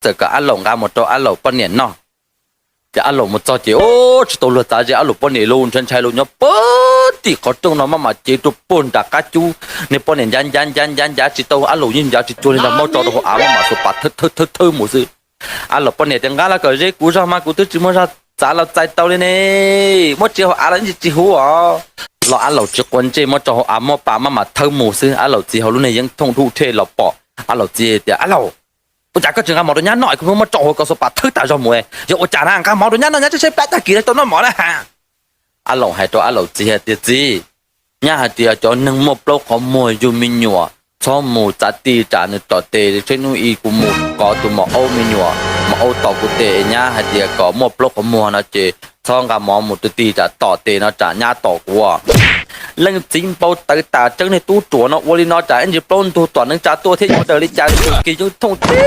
tawm kom Ab Laum nqa mus rau Ab Laum poj niam noj. Ces Ab Laum mus txog ces ua tsis tau luag txav ze, Ab Laum poj niam lub ntshai ntshai lub nyob puag tim qhov rooj no maj mam cev rau puag nram qab cub. Niag poj niam ncav ncav ncav ncav ncav tsis tau, Ab Laum yeej ncav tsis cuag li ntag, muab tso rau hauv av maj mam xuas pas thawb thawb thawb mus xwb. Ab Laum poj niam tias, Nqa los kom ze kuv zog mas kuv twb tsis muaj zog txav los txais tau li ne. Muab tso hauv av los tsis huv os. Los Ab Laum tsis quav ntsej, muab tso hauv av muab pas maj mam thawb mus xwb. Ab Laum txiv hauv lub niag yeeb thooj dhuj rhe los pom, Ab Laum txiv tias, Ab Laum, ua cas koj tsis nqa mov rau nyab noj, kuv muab tso hauv ko xuas pas thawb tas zog mus, yog ua cas na? Nqa mov rau nyab noj, nyab tshaib tshaib plab tag kis no tau noj mov na ha. Ab Laum hais rau Ab Laum txiv hais tias, Txiv, nyab hais tias cov neeg muaj plaub qhov muag yug me nyuam txhob mus txav ti tsam nws tom tes, tseb hnub ib kuv mus kov tus maum aub me nyuam, maum aub tom kuv tes, nyab hais tias kom muaj plaub qhov muag no ces txhob nqa mov mus rau ti tsam tom tes no tsam nyab tom kuv. Leej txiv npau taws tas, Tseeb, niag tub ruam no ua li no tsam ib ntsis plaub ntug tom neev tsa tuaj thiab yuav daws li cas, tus kis yeeb thooj tib